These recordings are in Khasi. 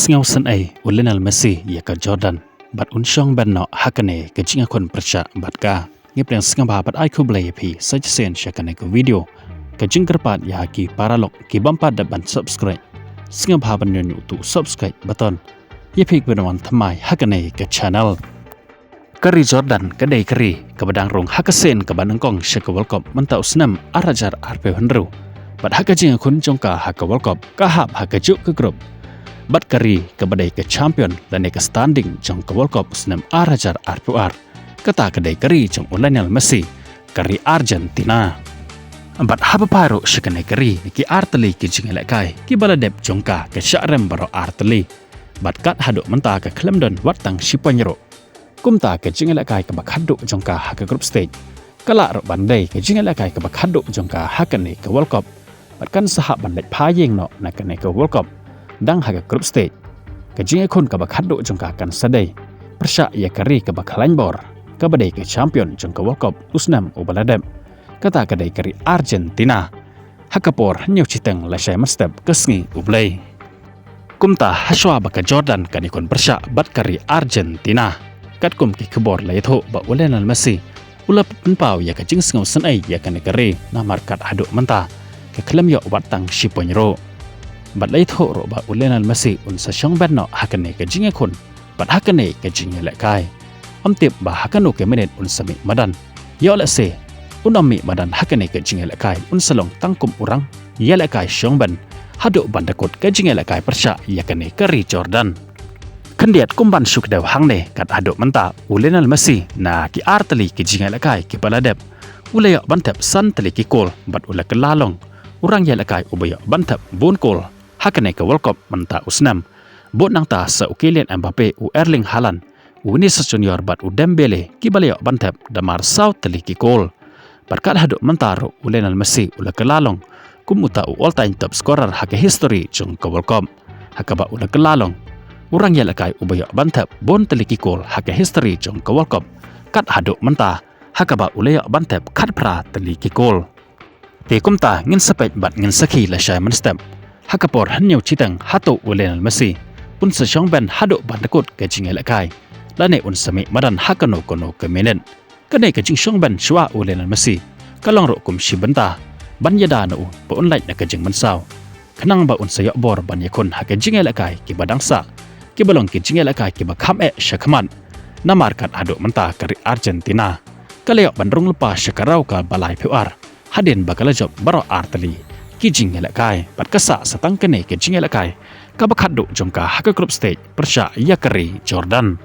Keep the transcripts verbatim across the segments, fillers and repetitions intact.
Sngewsynei u Lionel Messi ïa ka Jordan bad un shong beit noh ha kane ka jingïakhun pyrshah bad ka. Ngi pdiang sngewbha bad ai khublei ïa phi sa shisien sha kane ka video. Ka jingkyrpad ïa ki paralok ki bym pat dep ban subscribe, sngewbha ban ñiew ñiew u subscribe button ïa phi ki ban wan thymmai ha kane ka channel. Ka ri Jordan ka dei ka ri kaba dang rung ha ka sien kaba nyngkong sha ka World Cup mynta u snem ar hajar arphew hynriew. Bad ha ka jingïakhun jong ka ha ka World Cup ka hap ha kajuh ka group bad ka ri kaba dei ka champion lane ka standing jong ka World Cup u snem ar hajar arphew ar. Kata ka dei ka ri jong u Lionel Messi, ka ri Argentina. Bad haba phai ruh sha kane ka ri na ki ar tylli ki jingïalehkai kiba la dep jong ka, ka shah rem baroh ar tylli. Bad kat haduh mynta ka khlem don wat tang shi point ruh. Kumta ka jingïalehkai kaba khatduh jong ka ha ka group stage ka lah ruh ban dei ka jingïalehkai kaba khatduh jong ka ha kane ka World Cup. Bad kan sa hap ban leit phai ïing noh na kane ka World Cup dang ha ka group stage. Ka jingïakhun kaba khatduh jong ka kan sa dei pyrshah ïa ka ri kaba khlaiñ bor, kaba dei ka champion jong ka World Cup u snem uba la dep. Kata ka dei ka ri Argentina. Ha ka por hynñiew shiteng lashai mynstep ka sngi U Blei. Kumta hashwa ba ka Jordan kan ïakhun pyrshah bad ka ri Argentina, katkum ki khubor la ïathuh ba u Lionel Messi u la pynpaw ïa ka jingsngewsynei ïa kane ka ri namar kat haduh mynta ka khlem ïoh wat tang shi point ruh. Bad la ïathuh ruh ba u Lionel Messi un sa shong beit noh ha kane ka jingïakhun bad ha kane ka jingïalehkai. Ym tip ba ha kano ka minit un sa mih madan. Ïoh lehse un ym mih madan ha kane ka jingïalehkai, un sa long tang kum u rangïalehkai shong beit haduh ban da kut ka jingïalehkai pyrshah ïa kane ka ri Jordan. Khyndiat kum ban shu kdew hangne, kat haduh mynta u Lionel Messi na ki ar tylli ki jingïalehkai kiba la dep u la ïoh ban thep san tylli ki kol bad u la kylla long u rangïalehkai uba ïoh ban thep bun kol ha kane ka World Cup mynta u snem, bud nangta sa u Kylian Mbappe, u Erling Haaland, u Vinicius Junior bad u Dembele kiba la ïoh ban thep da mar saw tylli ki kol. Bad kat haduh mynta ruh u Lionel Messi u la kylla long kum uta u all time top scorer ha ka history jong ka World Cup, ha kaba u la kylla long u rangïalehkai uba ïoh ban thep bun tylli ki kol ha ka history jong ka World Cup kat haduh mynta, ha kaba u la ïoh ban thep khatphra tylli ki kol. Te kumta ngin sa peit bad ngin sakhi lashai mynstep ha ka por hynñiew shiteng hato u Lionel Messi un sa shong beit haduh ban da kut ka jingïalehkai lane un sa mih madan ha kano kano ka minit. Kane ka jingshong beit shuwa u Lionel Messi ka long ruh kum shi bynta ban ïada na u ba un lait na ka jingmynsaw, khnang ba un sa ïoh bor ban ïakhun ha ka jingïalehkai kiba dang sah, kiba long ki jingïalehkai kiba kham eh shakhmat. Namar kat haduh mynta ka ri Argentina ka la ïoh ban rung lypa sha ka round kaba laiphew ar hadien ba ka la jop baroh ar tylli ki jingïalehkai bad ka sah sa tang kane ka jingïalehkai kaba khatduh jong ka ha ka group stage pyrshah ïa ka ri Jordan.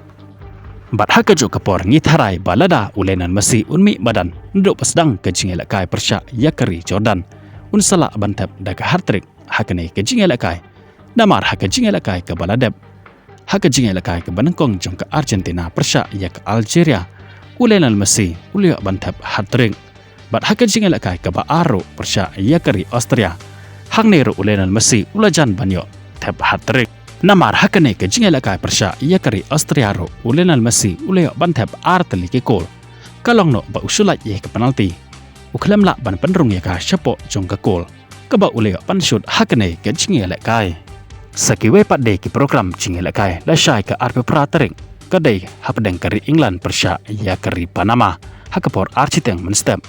Bad ha kajuh ka por ngi tharai ba lada u Lionel Messi un mih madan naduh ba sdang ka jingïalehkai pyrshah ïa ka ri Jordan, un sa lah ban thep da ka hat-trick ha kane ka jingïalehkai. Namar ha ka jingïalehkai kaba la dep, ha ka jingïalehkai kaba nyngkong jong ka Argentina pyrshah ïa ka Algeria, u Lionel Messi u la ïoh ban thep hat-trick. Bad ha ka jingïalehkai kaba ar ruh pyrshah ïa ka ri Austria, hangne ruh u Lionel Messi u la jan ban ïoh thep hat-trick. Namar ha kane ka jingïalehkai pyrshah ïa ka ri Austria ruh u Lionel Messi u la ïoh ban thep ar tylli ki kol. Ka long noh ba u shu lait ïa ka penalty, u khlem lah ban pynrung ïa ka shapoh jong ka kol kaba u la ïoh ban shut ha kane ka jingïalehkai. Sa kiwei pat de ki program jingïalehkai lashai ka arphew phra tarik ka dei hapdeng ka ri England pyrshah ïa ka ri Panama ha ka por ar shiteng mynstep.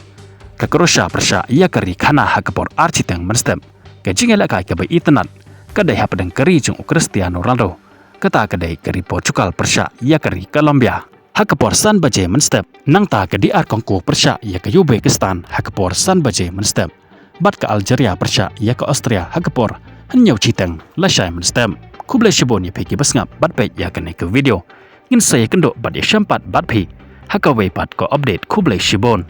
Ka Croatia pyrshah ïa ka ri Ghana ha ka por ar shiteng mynstep. Ka jingïalehkai kaba itynnad ka dei hapdeng ka ri jong u Cristiano Ronaldo, kata ka dei ka ri Portugal pyrshah ïa ka ri Colombia ha ka por san baje mynstep. Nangta ka D R Congo pyrshah ïa ka Uzbekistan ha ka por san baje mynstep. Bad ka Algeria pyrshah ïa ka Austria ha ka por hynñiew shiteng lashai mynstep. Khublei shibun ïa phi kiba sngap bad peit ïa kane ka video. Ngin sa ïakynduh bad ïashem pat bad phi ha kawei pat ka update. Khublei shibun.